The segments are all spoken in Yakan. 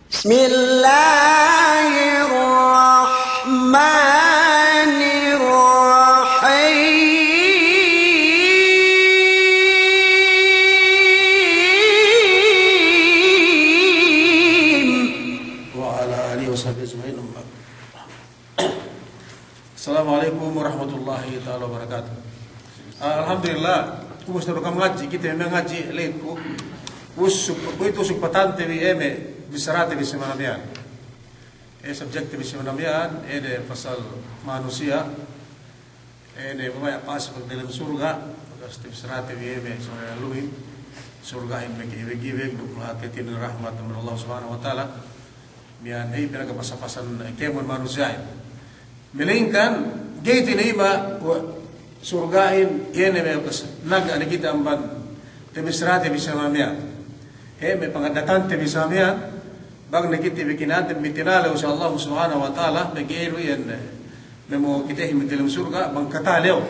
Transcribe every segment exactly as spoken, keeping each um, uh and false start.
بسم الله الرحمن الرحيم. وعلى آله وصحبه أجمعين، أما بعد. Assalamu alaikum warahmatullahi ta'ala wabarakatuh. Ah, alhamdulillah, ubus ne du ka'am ngadji', kite me' ngadji' ley ku, us-, kuwe'itu subjek patante bi, eh, me' bissarate bi simana miya'an. Eh, subjekte bi simana miya'an, eh, de pasal manusiya', eh, ne baya' pa'as magdelem surga', bakas bissarate bi, eh, me' sōng luhin, surga'in me' ka'ibeg-ibeg, duk lahat hātinen rahmat amban Allah Subhanahu wa Ta'ala. Miya'an, eh, pinagpasa-pasan, eh, kēmon manusiya'in. Melengkan, ga'i tinayima' we' surga'in, iye ne me' kas-, nagga' ne kite amban tabissarate bi simana miya'an. Eh, me' pangaddatante bi simana miya'an, bang ne kite bi kina'an, me' tinalew si Allah Subhanahu wa Ta'ala, me' ga'i du iyan, eh, me' mo'o kitehin magdelem surga', bang katalew.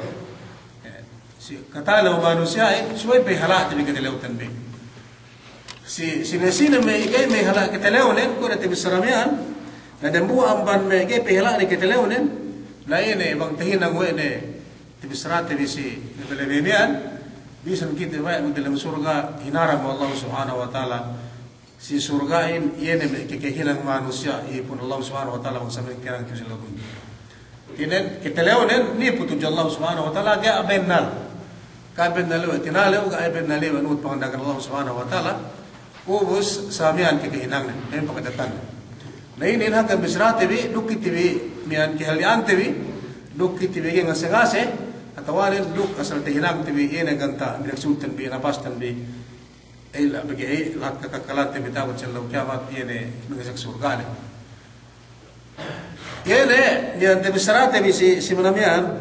Eh, si katalew manusiya'in, subey pe hala'te bi katalewten bi. Si, sine-sine me' ga'i me' hala' katalewnen, kuwe' ne tabissara miya'an, na dembuwa' amban me' ga'i pe hala' ne katalewnen, na ine bang tahinang we' ne tabissarate bi si lebe-lebe miya'an, bisan kite baya' magdelem surga', hinaram we' Allah Subhanahu wa Ta'ala, si surga'in, iye ne me' kakahinang manusiya', ipun Allah Subhanahu wa Ta'ala, bang sa me' kahinang kite si lobun. Tinen, katalewnen, nipu tudju Allah Subhanahu wa Ta'ala, ga' bennal. Ga' bennal we' tinalew, ga' bennal we' nuhut panganda'akan Allah Subhanahu wa Ta'ala. Ubus sa miya'an kakahinangnen, miya'an pangaddatanne. Na inin hangkan bissarate bi, duk kite bi, miya'an kahalli'ante bi, duk kite bi ga'i ngase-ngase, atawanen duk asal tahinangte bi, iye ne ganta', binaksudten bi, napasten bi. Ey, la, pegge' ey, lahat kakakkalante bi ta'abut si ellew kiyamat, iye ne, magasek surga' ne. Iye ne, miya'an tabissarate bi si, simana miya'an,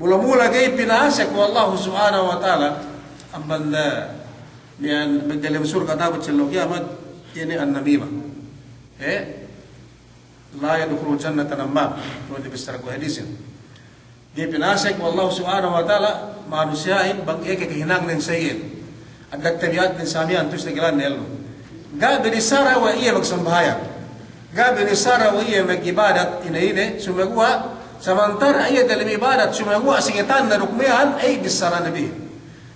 mula-mula ga'i pinasek we' Allahu Subhanahu wa Ta'ala, amban, eh, miya'an magdelem surga' ta'abut si ellew kiyamat, iye ne an-namima. Eh? La yadkhulul jannata namam. Kuwe' tabissara ku hadisin. Ga'i pinasek we' Allahu Subhanahu wa Ta'ala manusiya'in bang iye kakahinangnen sa iyan. Addat tabi'atnen sa miya'an tu'u si tagilan ne ellew. Ga' binissara we' iye magsambahayang. Ga' binissara we' iye magibadat ine-ine, sumeguwa', samantara' iye dalem ibadat, sumeguwa' si katanna duk miya'an, ey bissara Nabi.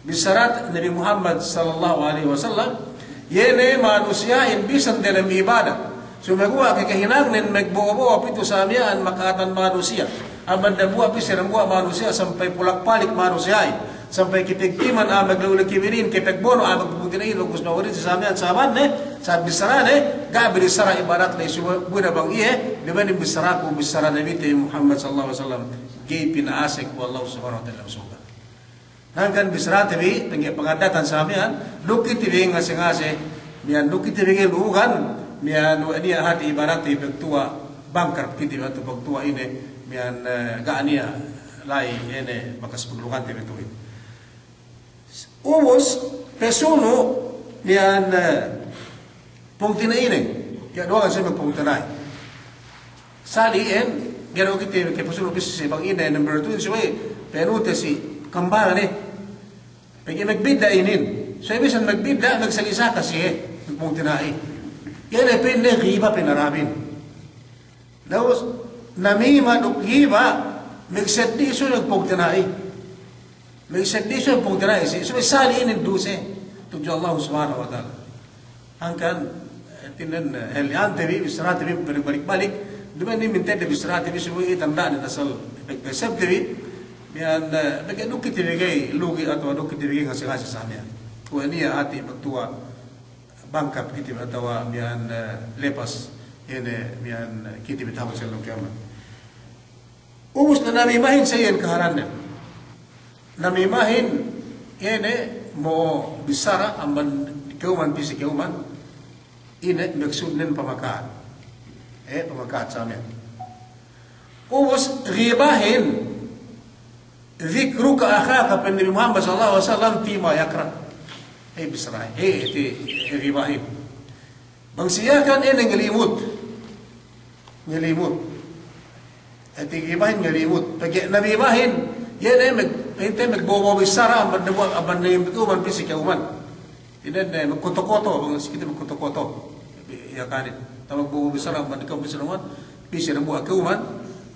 Bissarat Nabi Muhammad sallallahu alaihi wasallam, iye ne manusiya'in bisan dalem ibadat. Sumeguwa' kakahinangnen magbo'o-bo'o pitu sa miya'an maka'atan manusiya'. Amban dambuwa' pī si dambuwa' manusiya' sampay pulak-palik manusiya'in. Sampay kepegtiman a'a maglew-lew kibinin, kepegbono' a'a magpungtina'in, ubus mawarin si sa miya'an sahabanne, sa bissarane, ga' binissara ibadat ley sumeguwa' bang iye, duma'in bissaraku, bissara Nabite Muhammad sallallahu alaihi wasallam, ga'i pinasek we' Allah Subhanahu wa Ta'ala surga'. Hangkan bissarate bi, pegge' pangaddatan sa miya'an, duk kite bi ngase-ngase, miya'an duk kite bi lu'ugan, miya'an we' niya' hati' ibaratte bi pagtuwa', bangkrap kite bi atawa pagtuwa' ine, miya'an, eh, ga' niya' la'i ine bakas paglukante bi tu'uhin. Ubus, pasunu', miya'an, eh, pungtina'inen, iye duwangan sa me' pungtina'i. Sali' iyan, ga'i du kite ke pasunu' pī si bang ine number two subey, penute si kambal ne. Pegge' magbidda' inin. Subey bisan magbidda', magsali' saka siye, pungtina'i. Iye ne pa'inne giba pinarabin. Ubus, namima duk giba, magseddi subey pungtina'i. Magseddi subey pungtina'i si, subey sali' inin duse tudju Allah Subhanahu wa Ta'ala. Hangkan, eh, tinen, eh, halli'ante bi, bissarate bi, balik-balik. Duma'in mintedde bissarate bi, subey iye tanda'nen asal pag-, pagpesebte bi, miya'an, eh, pegge' duk kite bi ga'i lugi' atawa duk kite bi ga'i ngase-ngase sa miya'an. Kuwe' niya' hati' pagtuwa' bangkrap kite bi atawa miya'an, eh, lepas, ine, miya'an, eh, kite bi ta'abut si ellew kiyamat. Ubus ne namimahin sa iyan kahālannen. Namimahin, iye ne mo'o bissara amban ka'uman pī si ka'uman, ine maksudnen pamaka'at. Eh, pamaka'at sa miya'an. Ubus gibahin, dhikruka akhaka, pa'in Nabi Muhammad sallallahu alaihi wasallam, fima yakrah. Eh, bissara, eh, ti, eh, gibahin. Bang si Yakan ine ngalimut. Ngalimut. Hāti gibahin ngalimut. Pegge' namimahin, iye ne mag-, pa'inte magbo'o-bo'o bissara, amban dambuwa', amban dambuwa' pī si ka'uman. Ine ne magkoto-koto, bang si kite magkoto-koto. Kakanin. Tama bu bissara amban dikam bissara man, bissara bu akauman,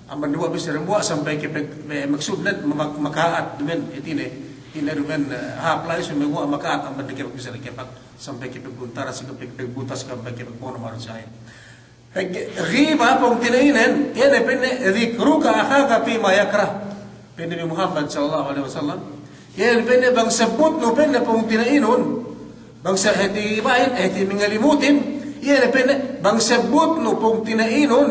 amban dua bissara bu sampay ke pe-, pe-, maksudnen ma-, maka'at dumen, itine, ine dumen, eh, hap lai sumeguwa' maka'at amban dikam bissara kepak, sampay ke pagbuntara, sampay ke pagbutas, sampay ke pagbono manusiya'. Pegge' ghiba pungtina'inen, iye ne pa'inne dhikruka akhaka fima yakrah. Pa'in Nabi Muhammad sallallahu alaihi wasallam, iye ne pa'inne bang sebbutnu pa'inne pungtina'inun, bang se-, hāti ghibahin, hāti mangalimutin, iye ne pa'inne bang sebbutnu pungtina'inun,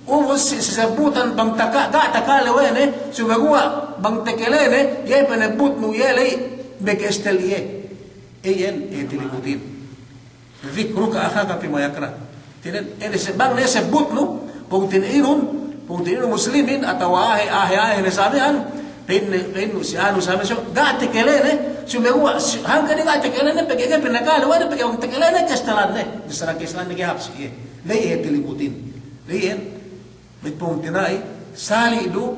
ubus si-, sisebbutan bang taka-, ga' takale we' ne, sumeguwa' bang takalene, iye pa'inne sebbutnu iye ley, beke estel iye. Iyan, hāti limutin. Dhikruka akhaka fima yakrah. Tinen, ine se-, bang ne sebbutnu, pungtina'inun, pungtina'inun muslimin, atawa ahe, ahe, ahe ne samiyan, pa'inne, pa'innu si anu samiyan, so, ga' takalene, sumeguwa', si-, hangkan ga' takalene, pegge' ga'i pinakale we' ne, pegge' bang takalene, kestelanne, bissara kestelanne ga'i hap si iye. Ley iye tilimutin. Ley iye, Mit pungtina'i, sali' du,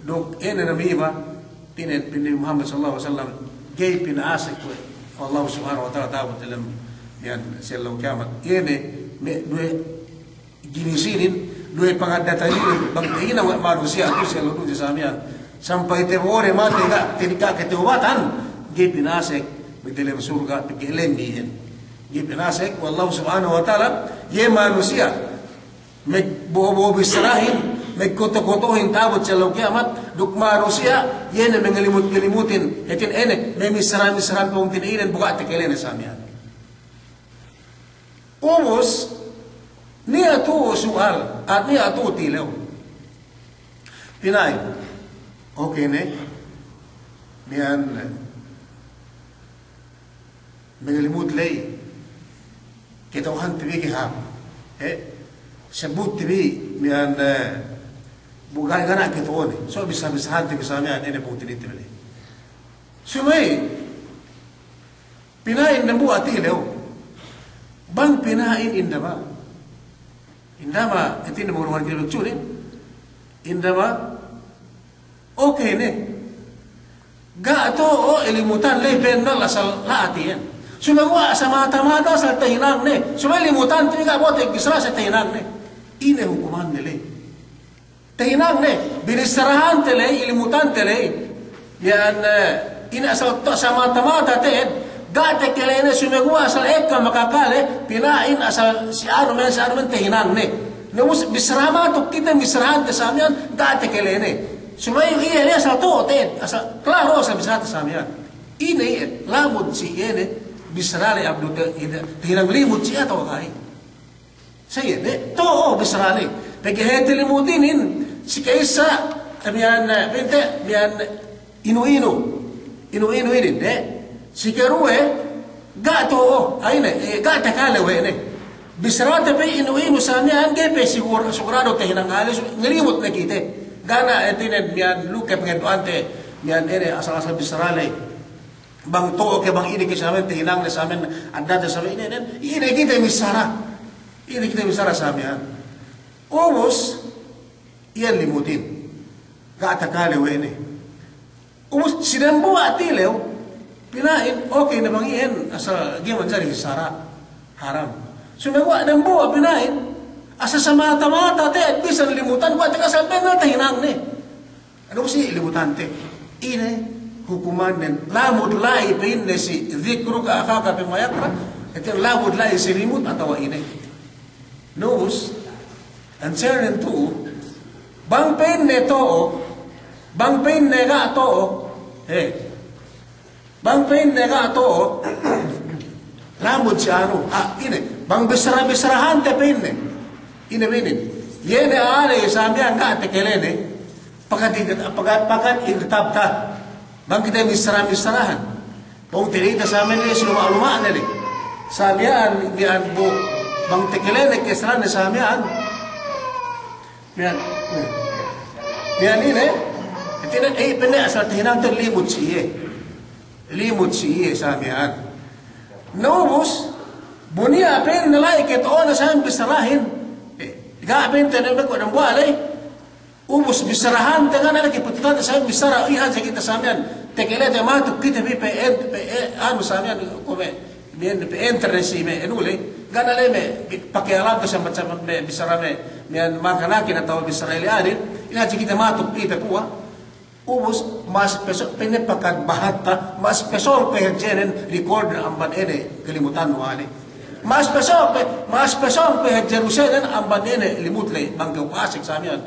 duk ine namima, pa'inne, pa'inne Muhammad sallallahu alaihi wasallam, ga'i pina'asek we' Allah subhanahu wa ta'ala ta'abut dalem iyan si ellew kiyamat. Ine, me' duwe ginisinin, duwe pangaddataninin, bang tahinang we' manusiya' tu si ellew dunya samiyan. Sampay tabo'o de matey ga', teddi ga' katawbatan, ga'i pina'asek, me' dalem surga', pegge' lemmi iyan. Ga'i pina'asek we' Allah subhanahu wa ta'ala, iye manusiya'. Magbo'o-bo'o bissarahin, magkoto-kotohin ta'abut si ellew kiyamat, duk manusiya', iye ne mangalimut-ngalimutin, hātinen ine, mamissara-missarahan pungtina'inen bu ga' takalene samiyan. Ubus, niya' tu'u su'al, at niya' tu'u tilew. Pina'in, okay ne, miya'an, Mangalimut ley. Kata'uhante bi ga'i hāp. He? Sabbutte bi miya'an, eh, bu ga' niya' kata'uhante. So bisa-bisahante bi samiyan ine pungtina'inte bi ley. Subey pina'in dambuwa' tilew. Bang pina'in indama. Indama, hātinen murungan kite bi cunin. Indama, okay ne. Ga' to'o ilimutan ley bennal asal la'at iyan. Sumeguwa' samata-mata asal tahinangne. Subey ilimutante bi ga' bo'ote bissara asal tahinangne. Ine hukumanne ley. Tahinangne, binissarahante ley, ilimutante ley. Iyan, eh, ine asal to samata-mata te'ed, ga' takalene sumeguwa' asal ekka makakale, pina'in asal si anu men, si anu men tahinangne. Na ubus bissara matuk kite missarahante samiyan, ga' takalene. Subey iye ne asal to'o te'ed, asal klaro asal bissarahante samiyan. Ine iye, lamud si iye ne, bissara ley abdu te-, ine, tahinang limut si iye atawa ga'i. Sa iye, de', to'o bissarane. Pegge' hāti limutinin, si ka'issa, miya'an, eh, pa'inte, miya'an, inu-inu. Inu-inu inin, de'. Si karuwe, ga' to'o, a'ine, eh, ga' takale we' ne. Bissarate pe inu-inu samiyan, ga'i pe sigur-, sigurado tahinang ale, su-, ngalimut ne kite. Ga' ne, eh, hātinen, miya'an lu'u ke pangaddu'ante, miya'an ine, asal-asal bissara ley. Bang to'o ke bang ine ke samiyan, tahinangne samiyan, addatte samiyan ine, ine, ine kite missara. Ine kite missara samiyan. Ubus, iyan limutin. Ga' takale we' ne. Ubus, si dambuwa' tilew, pina'in, okay ne bang iyan, asal ga'i manjari sara', haram. Sumeguwa' dambuwa' pina'in, asal samata-mata te'ed bisan limutan, kuwe' te asal bennal tahinangne. Anu si limutante. Ine hukumannen, lamud la'i pa'inne si dhikruka akhaka bima yakrah, hātinen lamud la'i si limut atawa ine. Na ubus, answernen tu'u, bang pa'inne to'o, bang pa'inne ga' to'o, he. Bang pa'inne ga' to'o, lamud si anu, ah, ine, bang bissara-bissarahante pa'inne. Ine pa'inne. Iye ne ale samiyan ga' takalene, pakat ig-, pakat, pakat igtabta. Bang kite missara-missarahan. Bang tirita samiyan ne si luma'-luma'ne le. Samiyan miya'an bu, bang takalene kestelanne samiyan. Miya'an, miya'an ine, hātinen, eh, pa'inne asal tahinangte limut si iye. Limut si iye samiyan. Na ubus, bu niya' pa'inne la'i kato'one samiyan bissarahin. Eh, ga' pa'inte ne me' kuwe' dambuwa' ley. Ubus bissarahante ga' ne ley ke pututante samiyan bissara, iye hadja kite samiyan. Takalete matuk kite bi pe en-, pe, eh, anu samiyan, kuwe', bi en-, pe enter ne si me' anu ley. Ga' ne leme, pake alam tu sambat-sambat me', bissara me', miya'an makanakin atawa bissara ili adin, ine hadja kite matuk, ite puwa. Ubus, mas peso' pe ne pakadbahatta, mas peso' pe hadjenen record amban ine kalimutannu ane. Mas peso' pe, mas peso' pe hadje dusenen amban ine limut ley, bang kew pasek sa miya'an.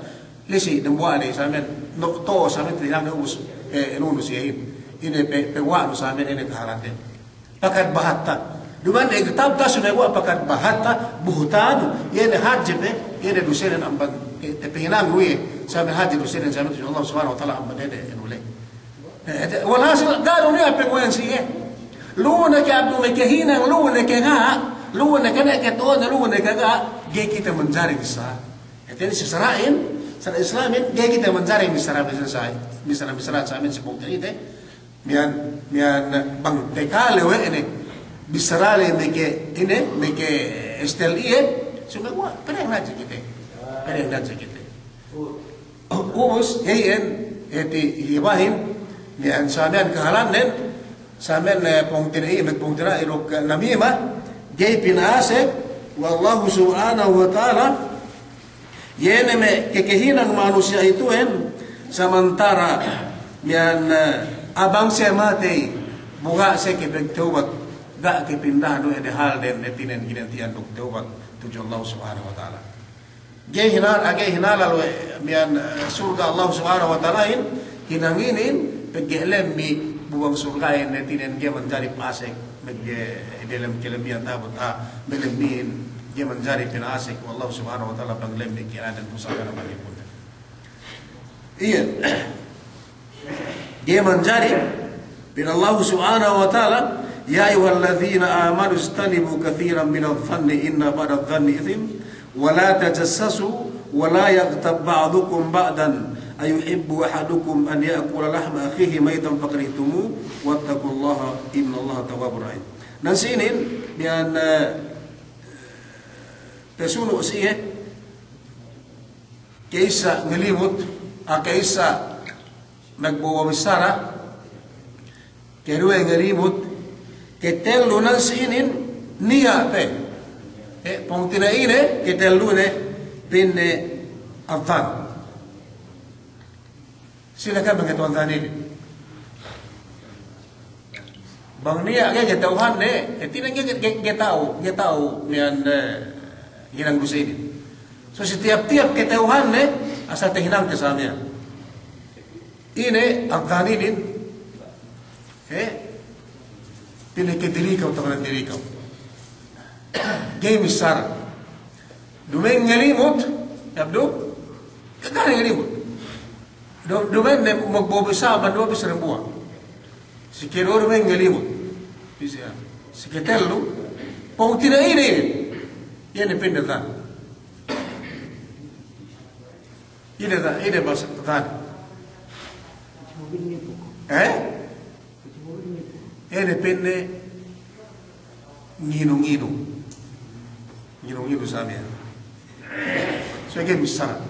Lisi, dembuwa' ley sa miya'an, no, to sa miya'an, tinang ne ubus, eh, nunu siyehin. Ine pe, pe wa'nu sa miya'an, ine kahalaten. Pakadbahatta. Duma'in igtabta sumeguwa' pakadbahatta, buhtan, iye ne hadje pe, iye ne dusenen amban, eh, te pehinangnu iye, sa miya'an hadje dusenen, sa miya'an tudju Allah Subhanahu wa Ta'ala amban iye ne anu ley. Eh, te, walhasil, ga' du niya' penguwen si iye. Lu'u ne ke abdu me' kehinang, lu'u ne ke ga', lu'u ne ke ne ke tuwan, lu'u ne ke ga', ga'i kite manjari bissara. Hātinen si sara'in, sara' Islamin, ga'i kite manjari bissara, bissara sa, bissara, bissara sa miya'an si pungtina'ite, Miya'an, miya'an bang tekale we' ne, bissara le meke ine, meke estel iye, sumeguwa' pedeng hadja kite. Pedeng hadja kite. Ubus, iyan, hāti ibahin, miya'an sa miya'an kahalannen, sa miya'an, eh, pungtina'i, me' pungtina'i duk namima, ga'i pinasek we' Allahu Subhanahu wa Ta'ala, Iye ne me' kekehinang manusiya' ituwen, samantara' miya'an, eh, abang siye matey, bu ga' siye ke pagtawbat, ga' ke pindahan we' de halden, hātinen ginanti'an duk tawbat tudju Allah Subhanahu wa Ta'ala. Ga'i hinal, ga'i hinalal we' miya'an, eh, surga' Allah Subhanahu wa Ta'alahin, hinang inin, pegge' lemmi' bu bang surga'in, hātinen ga'i manjari pasek, pegge' delem kelebihan ta'abut, ah, me' lemmi'in, ga'i manjari pinasek we' Allah Subhanahu wa Ta'ala bang lemmi' kinadan pusaka na bang ipun. Iye. Ga'i manjari, pa'in Allah Subhanahu wa Ta'ala, يا أيها الذين آمنوا اجتنبوا كثيرا من الظن إن بعض الظن إثم ولا تجسسوا ولا يغتب بعضكم بعضا أيحب أحدكم أن يأكل لحم أخيه ميتا فكرهتموه واتقوا الله إن الله تواب رحيم. Nan si inin, miya'an, eh, pasunu' siye, ka'issa ngalimut, ah, ka'issa magbo'o bissara, keduwe ngalimut, ketellu nan si inin niya' pe. Eh, pungtina'ine, ketellune, pa'inne adhan. Sila kan magketa'uhan adhan inin. Bang niya' ga'i keta'uhanne, eh, hātinen ga'i, ga'i, ga'i ta'u, ga'i ta'u miya'an, eh, hinang duse inin. So, si tiyap-tiyap keta'uhanne, asal tahinangte sa miya'an. Ine, adhan inin, eh, pa'inne kediri kew, taman kediri kew. Ga'i missara. Duma'in ngalimut, ya abdu, ga'i ngalimut. Du-, duma'in ne magbo'o bissara, magbo'o bissara dembuwa'. Si keduwe duma'in ngalimut. Bisa. Si ketellu, pungtina'ine inin. Iye ne pa'inne adhan. Ine adhan, ine bahasa adhan. Eh? Ine pa'inne nginu-nginu. Nginu-nginu sa miya'an. So, ga'i missara.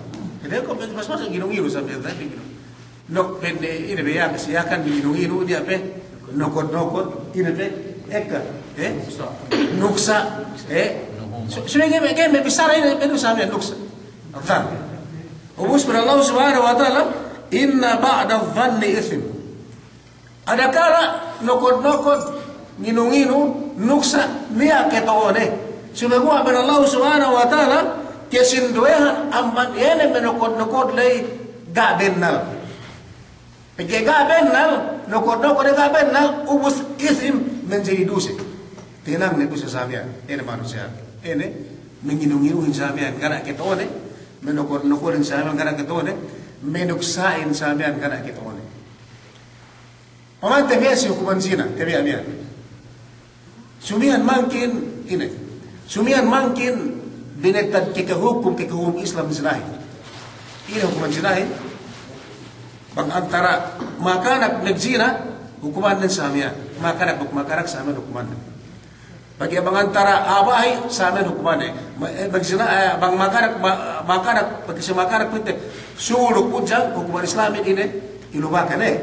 Kite ko' pas-pas nginu-nginu sa miya'an, tapi nginu. Nok pa'inne ine be ya, si Yakan nginu-nginu niya' pe. Nokod-nokod, ine pe. Ekka. Eh? Nuksa. Eh? So, so ga'i me', ga'i me' bissara ine pe du sa miya'an nuksa. Adhan. Ubus pa'in Allah Subhanahu wa Ta'ala, إن بعض الظن إثم. Adakala nokod-nokod, nginu-nginu, nuksa, niya' keto'one. Sumeguwa' pa'in Allah Subhanahu wa Ta'ala, kesinduwehan amban iye ne me' nokod-nokod ley ga' bennal. Pegge' ga' bennal, nokod-nokod ga' bennal, ubus ithim manjari duse. Tahinang ne duse sa miya'an, ine manusiya'. Ine, manginu-nginuhin sa miya'an, ga' ne keto'one, manokod-nokodin sa miya'an, ga' ne keto'one, manuksa'in sa miya'an, ga' ne keto'one. Paman tabiya' si hukuman zina, tabiya' miya'an. Sumiyan mangkin, ine. Sumiyan mangkin binettad kakahukum, kakahukum Islam zinahin. Ine hukuman zinahin? Bang antara makanak magzina, hukumannen sa miya'an. Makanak duk makanak sa miya'an hukumannen. Pegge' bang antara a'a bahi', sa miya'an hukumannen. Ma-, eh, magzina, eh, bang makanak, ma-, makanak, pegge' si makanak pite, sulu' pujang, hukuman Islamin ine, ilubakan, eh.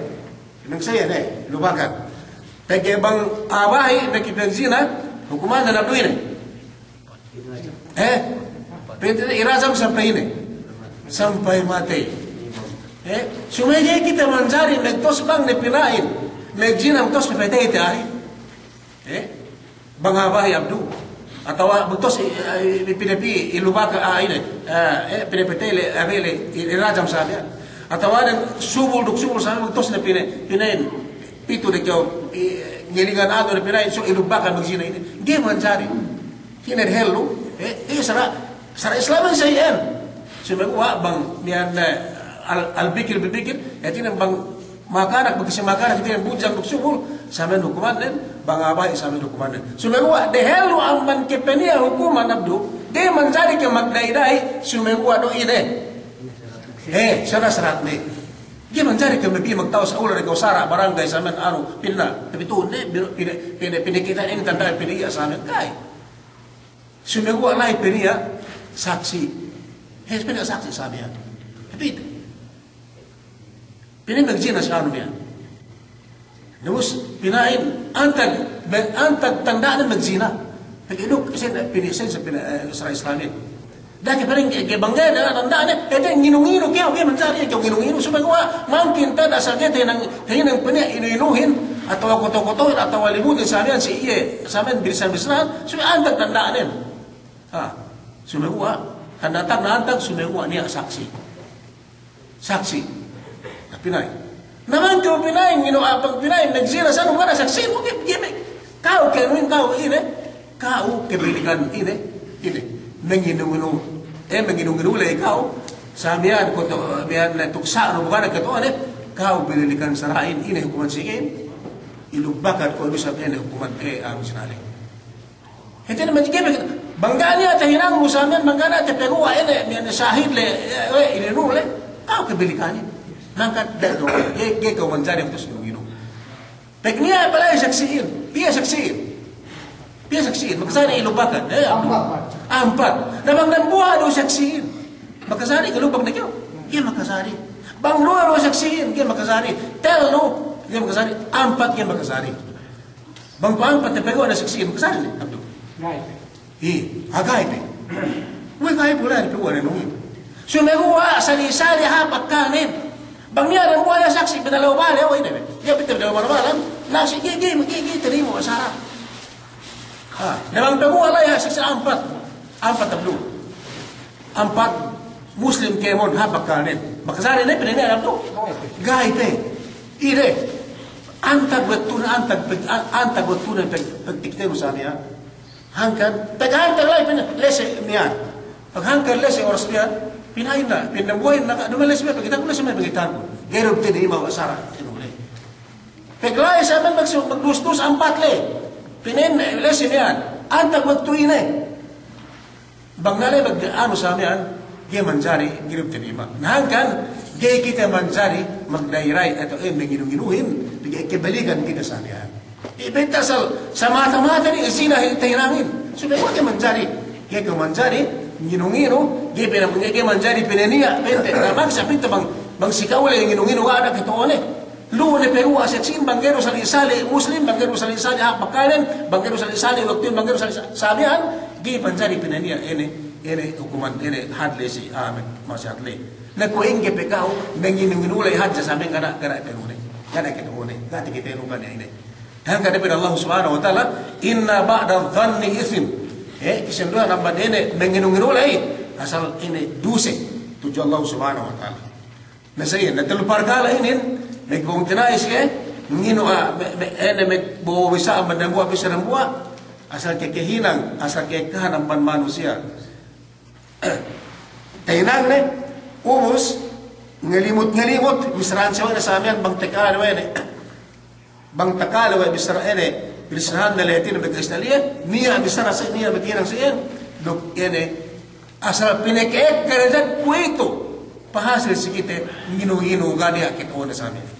Nang saya ne, lubakan. Pegge' bang a'a bahi' ne kipagzina, hukumannen abdu ine. Eh? Pa'inte irajam sampay ine? Sampay matey. Eh? Subey ga'i kite manjari magtos bang ne pina'in magjina, magtos pepetey te ahi. Eh? Bang a'a bahi' abdu. Atawa magtos, eh, eh, pinapi, ilubak, ah, ine. Eh, eh, pinapetey le, abe le, i-, irajam sabiyan. Atawa ne subul duk subul sabiyan, magtos ne pina-, pina'in. Pitu de kew, i-, ngilingan anu de pina'in, so ilubak magjina ine. Ga'i manjari. Ine dehellu, eh, eh, sara', sara' Islamin sa iyan. Sumeguwa' bang niyan, eh, al-, al-bikir bil-bikir, eh, hātinen bang makanak, bang si makanak, hātinen bujang duk subul, samen hukumannen, bang a'a bahi' samen hukumannen. Sumeguwa' dehellu amban ke peniya' hukuman abdu, ga'i manjari ke magda'i-da'i, sumeguwa' du ine. Eh, sara' sarat ne. Ga'i manjari ke mabi magtawus ula de kew sara' barangay samen anu, pinna, tapi tu ne, pina-, pina-, pina-, pinakita' inin tanda' pina'iya' samen, ga'i. Sumeguwa' la'i peniya' saksi'. He, peniya' saksi' sabiyan. Hātinen, peniya' magjina si anu miya'an. Ubus pina'in, antag, antag tanda'nen magjina. Pegge' duk, sen, peniya', sen, sen, peniya', eh, sara' Islamin. Da'a ke pa'in, ke, ke bang ga'i tanda'nen, hātinen nginu-nginu kew, ga'i manjari kew nginu-nginu. Sumeguwa' mangkin tanda' sa ga'i tahinang, tahinang peniya' inu-inuhin, atawa koto-kotohin, atawa libutin sabiyan si iye, sabiyan bilisan-bilisan, subey antag tanda'nen. Ha, sumeguwa', tanda' antag, sumeguwa' niya' saksi'. Saksi'. Na pina'in. Na bang kew pina'in, nginu apang pina'in, magjina, sanu, bang saksi', ga'i, ga'i, ka'u ke inin, ka'u ine, ka'u ke bilikan ine, ine. Manginu-nginu, eh, manginu-nginu le ka'u, sabiyan koto, biyan ne tuksa'nu, bang ne koto ne, ka'u bilikan sara'in, ine hukuman si iyan, ilubakan ko' du sabiyan hukuman, eh, anu sinale. Hātinen magjina, bang ga' niya' tahinangnu samen, bang ga' niya' tapaguwa' ine, miya'an sahid le, eh, eh, ine nu le, ka'u ke bilikanin. Hangkan, ga'i kew, ga'i, ga'i kew manjari magtos inu-inu. Pegge' niya' pala saksi'in, piye saksi'in? Piye saksi'in? Makajari ilubakan, eh, ampat. Ampat. Na bang dambuwa' du saksi'in, makajari ilubak ne kew? Ga'i makajari. Bang duwe du saksi'in, ga'i makajari. Tellu, ga'i makajari. Ampat, ga'i makajari. Bang pa'ampat tapaguwa' ne saksi'in, makajari ne, abdu. Ga'i pe. Iye, ha, ga'i pe. We'ey ga'i pe, la'i paguwa' ne nungin. Sumeguwa' sali'-sali' hāp akkanen. Bang niya' dambuwa' ne saksi' pinalew bale, o, ine be. Iye, pite pinalew bale, na si ga'i, ga'i, ga'i, ga'i tarimu' sara'. Ha, na bang paguwa' la'i saksi' ampat. Ampat abdu. Ampat Muslim kēmon, hāp akkanen. Makajari ne pa'inne, abdu? Ga'i pe. Ine. Antag waktunen, antag pag-, a-, antag waktunen pag-, pagtiktenu sabiyan. Hangkan, pag-, antag la'i pa'inne, lese miya'an. Pag hangkan lese oras miya'an, pina'in na, pina'in dambuwa'in na, duma'in lese miya'an, pagkita'ku lese miya'an, pagkita'ku. Ga'i du pa'inne imaw sara', inu le. Pegge' la'i samen mag-, magdus-dus ampat le. Pina'in lese miya'an. Antag waktu ine. Bang ne la'i mag-, anu samen, ga'i manjari, ga'i du tarima'. Na hangkan, ga'i kite manjari magda'i-da'i atawa, eh, manginu-nginuhin, pegge' kebalikan kite samen. Iye bang asal samata-mata ne zina tahinangin. Subey ga'i manjari. Ga'i kew manjari nginu-nginu, ga'i pe, ga'i manjari pinaniya', pa'inte. Na maksa pa'inte bang, bang si ka'u le nginu-nginu, ga' ne kato'one. Lu'u ne paguwa' saksi'in bang ga'i du sali'-sali' Muslim, bang ga'i du sali'-sali' hāp akkanen, bang ga'i du sali'-sali' waktuhin, bang ga'i du sali'-sali' sabiyan, ga'i manjari pinaniya' ine, ine hukuman ine had le si, ah, me-, masi had le. Na kuwe' ingge pe ka'u, manginu-nginu la'i hadja sabiyan ga' ne, ga' ne kato'one. Ga' ne kato'one, ga' takitenu ga' ne ine. Hangkan pa'in Allah Subhanahu wa Ta'ala, "Inna ba'da dhanni ithim." Eh, kasinduwehan amban ine, manginu-nginu la'i, asal ine duse tudju Allah Subhanahu wa Ta'ala. Na sa iyan, na tellu parkala' inin, magpungtina'i siye, nginu, ah, me-, me-, ine, magbo'o bisan amban dambuwa' bisan dambuwa', asal ke-, kehinang, asal ke'ekkahan amban manusiya'. Tahinangne, ubus, ngalimut-ngalimut, bissarahan siye we' ne sabiyan bang takale we' ne. Bang takale we' bissara ine, bissarahanne la'i hātinen bang ka'istaliye, niya' bissara si, niya' maghinang si iyan, duk ine, asal pinaka'ekka ne hadja kuwe'itu, pahasil si kite, nginu-nginu ga' niya' kato'one sabiyan.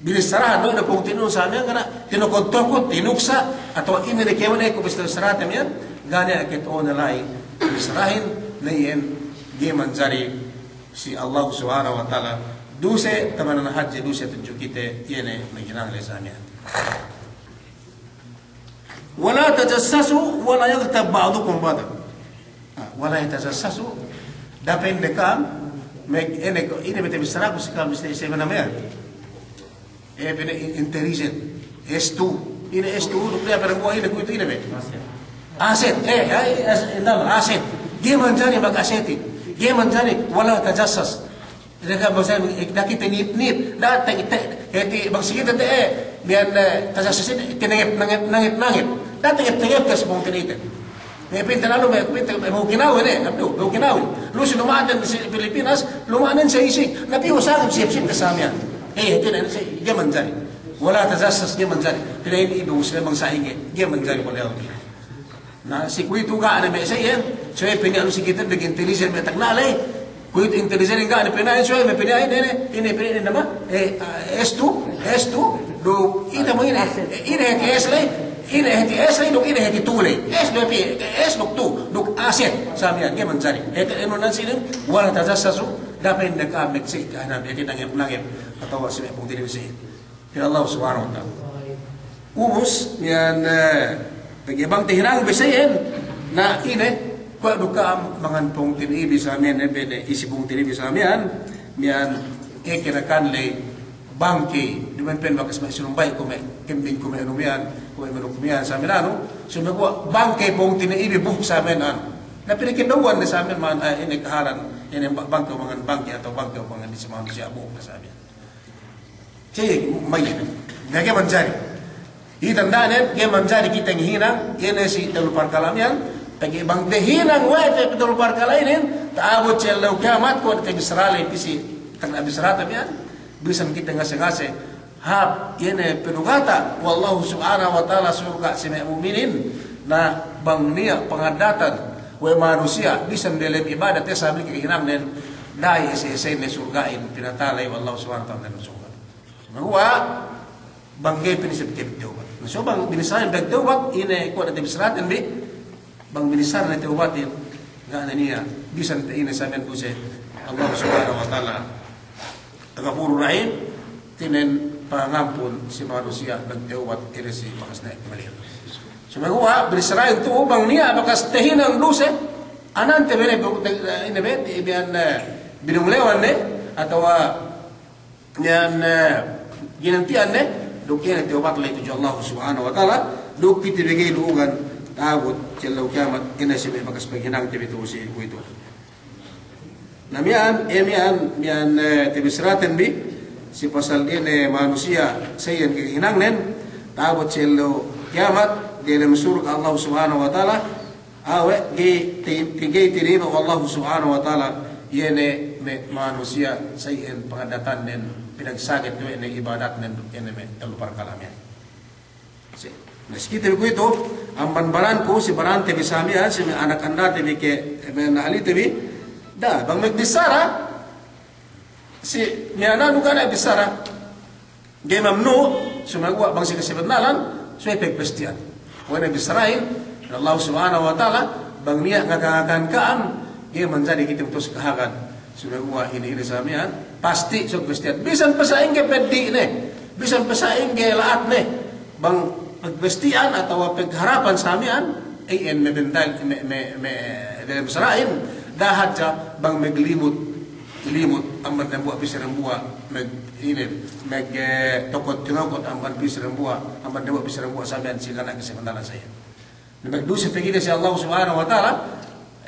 Binissarahan du, ine pungtina'inu sabiyan, ga' ne, tinukut-tukut, tinuksa', atawa ine ne kēmon, eh, ku bissarahan te miyan, ga' niya' kato'one la'i, bissarahin, na iyan, ga'i manjari si Allah Subhanahu wa Ta'ala, duse, tamanan hadja duse tudju kite, iye ne, maghinang la'i sabiyan. ولا تجسسوا ولا يغتب بعضكم بعضا. Ah, ولا تجسسوا, da'a pa'in de ka'am, me-, ine ko, ine bete bissaraku si ka'am, si, si mana miya'an. Eh, pa'in in-, intelligent. S two. Ine S two, duk niya' pa'in buwa' ine kuwe'itu ine be. Aset. Eh, ay, as-, indam, aset. Ga'i manjari mag-asetin. Ga'i manjari, ولا تجسس. Ine ka bang sa, eh, da'a kite nip-nip. Da'a te-, te-, hāti bang si kite te, eh, miya'an, eh, tajassusin, tinangep, nangep, nangep, nangep. Da'a tangep, tangep te si pungtina'iten. Me' pinta lalu, me' pinta, me' Okinawa ne, abdu, me' Okinawa. Lu si luma'aten si Pilipinas, luma'anen si isik. Na piyu sangem siyep-siyep te sa miya'an. Eh, hātinen si, ga'i manjari. ولا تجسس, ga'i manjari. Pinain ibu Muslim bang sa'ingge, ga'i manjari, wal iyadhu billah. Na, si kuwe'itu ga' ne me' sa iyan, so, eh, pinain lu si kite, duk intelligent me' tagna' ley. Kuwe'itu intelligent ga' ne pinain, so, eh, me' pinain, ine, ine, pinain, ine, nama? Eh, ah, S two, S two, duk, ine mo ine, ine hāti S ley, ine hāti S ley, duk ine hāti two ley. S duk pi, S duk two, duk aset, sa miya'an, ga'i manjari. Hāti inu nan sinin, ولا تجسسوا, da'a pa'in de ka'am magsī, ka'am hāti nangep-nangep, atawa si me' pungtina'i bi si Pa'in Allah Subhanahu wa Ta'ala. Ubus, miya'an, eh, pegge' bang tahinang bi sa iyan, na ine, kuwe' du ka'am mangan pungtina'i bi sa miya'an, eh, pa'in, eh, isi pungtina'i bi sa miya'an, miya'an, eh, kinakan ley bangkey, duma'in pa'in bakas me' sinumbali' kuwe' me' kambing, kuwe' me' anu miya'an, kuwe' me' manuk miya'an, sa miya'an anu, sumeguwa' bangkey pungtina'i bi buhuk sa miya'an anu. Na pinakiduwan ne sa miya'an, eh, ine kahalan, ine ba-, bangkey mangan bangkey atawa bangkey mangan isi manusiya' buhuk sa miya'an. Siye, mayyit. Na ga'i manjari. Iye tanda'nen, ga'i manjari kite ngahinang, iye ne si tellu parkala' miya'an, pegge' bang tahinang we' te tellu parkala' inin, ta'abut si ellew kiyamat, kuwe' te bissara ley pī si, tagna' bissarate miya'an, bisan kite ngase-ngase, hāp, iye ne pinugata' we' Allahu Subhanahu wa Ta'ala surga' si me' mu'minin, na bang niya' pangaddatan we' manusiya', bisan diyalem ibadat, te sabi kahinangnen, da'a ese-esene surga'in, pinatala we' Allahu Subhanahu wa Ta'ala dem surga'. Sumeguwa', bang ga'i pa'in isab tawbat. Na so bang binissarahin tawbat, ine kuwe' ne bissaraten bi, bang binissarahin tawbatin, ga' ne niya', bisan te ine sa miya'an duse, Allah Subhanahu wa Ta'ala Ghafurur Rahim, hātinen pangampun si manusiya' magtawbat, ine si bakas ne kembali. Sumeguwa', binissarahin tu'u bang niya' bakas tahinang duse, anante bi ne, ine bi, miya'an, eh, binunglewan ne, atawa miya'an, eh, ginanti'an ne, duk iye ne tawbat ley tudju Allah Subhanahu wa Ta'ala, duk kite bi ga'i du'ugan ta'abut si ellew kiyamat, ine si me' bakas paghinangte bi tu'u si kuwe'itu. Na miya'an, eh, miya'an, miya'an, eh, tabissaraten bi, si pasal ine manusiya' sa iyan kahinangnen, ta'abut si ellew kiyamat, diyalem surga' Allah Subhanahu wa Ta'ala, awe', ga'i ti-, ti-, ga'i tinayima' we' Allahu Subhanahu wa Ta'ala, iye ne me' manusiya' sa iyan pangaddatannen, pinagsaget we' ne ibadatnen, iye ne me' tellu parkala' miya'an. Si, na si kite bi kuwe'itu, amban baranku, si barante bi sa miya'an, si me' anak andate bi ke, me' anak alite bi, da'a, bang magbissara, si me' anak du ga' ne bissara, ga'i mamnu', sumeguwa' bang si kasabennalan, subey pagpasti'an. Kuwe' ne bissarahin Allah Subhanahu wa Ta'ala, bang niya' ngaka-ngakan ka'am, ga'i manjari kite bi tu'u si kahagan. Sumeguwa' ine-ine sa miya'an, pasti' subey pagpasti'an. Bisan pe sa'ingge peddi' ne, bisan pe sa'ingge la'at ne, bang pagpasti'an atawa pagharapan sa miya'an, iyan me' bental, me', me', me' diyalem sara'in, da'a hadja bang maglimut, limut, amban dambuwa' pī si dambuwa', mag-, ine, mag-, eh, tokot-tinokot, amban pī si dambuwa', amban dambuwa' pī si dambuwa' sa miya'an si ngana' kasabennalan sa iyan. Na magduse pe kite si Allah Subhanahu wa Ta'ala,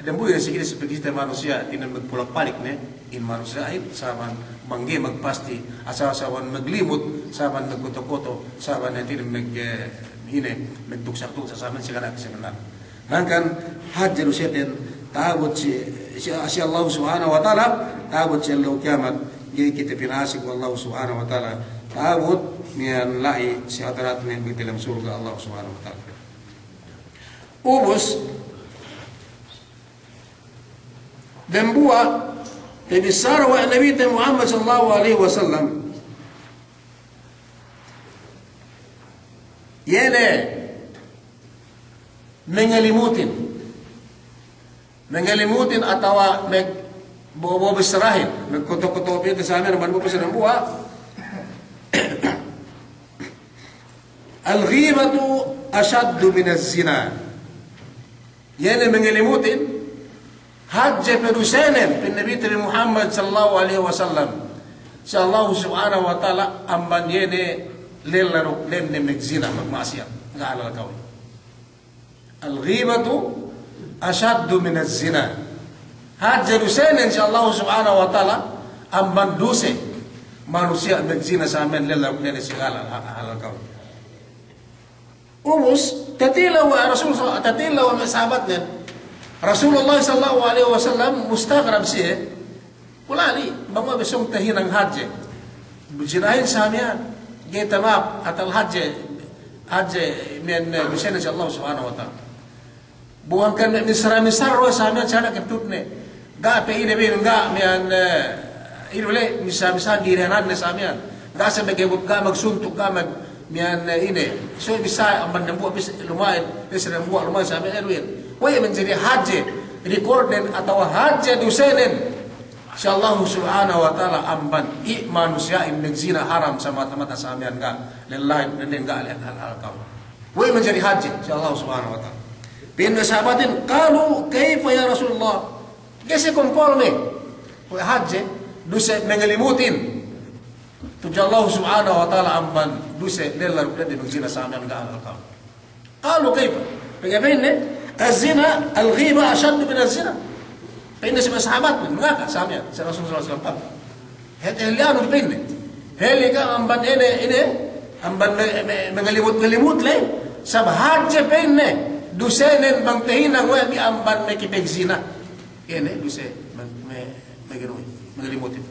dambuwa' ine si kite si pagkite manusiya', ine magpulak-palik ne, in manusiya'in, saman bang ga'i magpasti', asa-, saman maglimut, saman magkoto-koto, saman hātinen mag-, eh, ine, magtuksak-tuksak, saman si ngana' kasabennalan. Hangkan hadja duseten ta'abut si, si, si Allah Subhanahu wa Ta'ala, ta'abut si ellew kiyamat, ga'i kite pinasek we' Allah Subhanahu wa Ta'ala, ta'abut miya'an la'i si hadaratne bi diyalem surga' Allah Subhanahu wa Ta'ala. Ubus, dambuwa' tabissara we' Nabite Muhammad sallallahu alaihi wasallam, iye ne mangalimutin. Mangalimutin atawa mag-, bo-, bo-, bissarahin, magkoto-koto pī te sa miya'an, man bo-, bissarahin buwa'. Al-ghibatu ashaddu minaz zina. Iye ne mangalimutin, hadje pe dusenen, pa'in Nabi te Muhammad sallallahu alaihi wasallam, si Allah subhanahu wa ta'ala, amban iye ne lella duk dende magzina, magma'asiyat, ga' halal kawin. Al-ghibatu ashaddu minaz zina. Hadje dusenen si Allah subhanahu wa ta'ala, amban duse manusiya' magzina samiyan lella duk dende si ga' halal, ha-, halal kawin. Ubus, tatilew we' Rasul sa-, tatilew we' me' sahabatnen. Rasulullah sallallahu alaihi wasallam mustagrab siye. Kulali, bang we' besong tahinang hadje. Bujinahin samiyan. Ga'i tamap, atal hadje. Hadje, miya'an, eh, dusenen si Allah subhanahu wa ta'ala. Buwang kan me' misra-misra du samiyan sana keptutne. Ga' pe ine bin, ga' miya'an, eh, ine le, misra-misra direnanne samiyan. Ga' sa' magebut, ga' magsuntuk, ga' mag-, miya'an, eh, ine. So, bisa amban dambuwa', bisa luma'in, bisa dambuwa' luma'in samiyan, eh, duwe. We'ey manjari hadje, recordden atawa hadje dusenen si Allah subhanahu wa ta'ala amban i' manusiya'in magzina haram samata-mata samiyan ga', lellahin, denden ga' le-, hal-, hal kawin. We'ey manjari hadje si Allah subhanahu wa ta'ala. Pa'in me' sahabatin, qalu, kayfa ya Rasulullah? Ga'i siye komporme. We'ey hadje, duse mangalimutin tudju Allah subhanahu wa ta'ala amban duse lella duk dende magzina samiyan ga' halal kawin. Qalu kayfa? Pegge' pa'inne, az-zina, al-ghiba ashaddu minaz zina. Pa'inne si me' sahabat, mangaka samiyan si Rasul sallallahu alaihi wasallam. Hāti hāti anu pa'inne. Hāti ka amban ine, ine, amban me-, me-, mangalimut-ngalimut le. Sabab hadje pa'inne dusenen bang tahinang we' bi amban me' kipagzina. Ine duse me-, me-, me-, mangalimutin.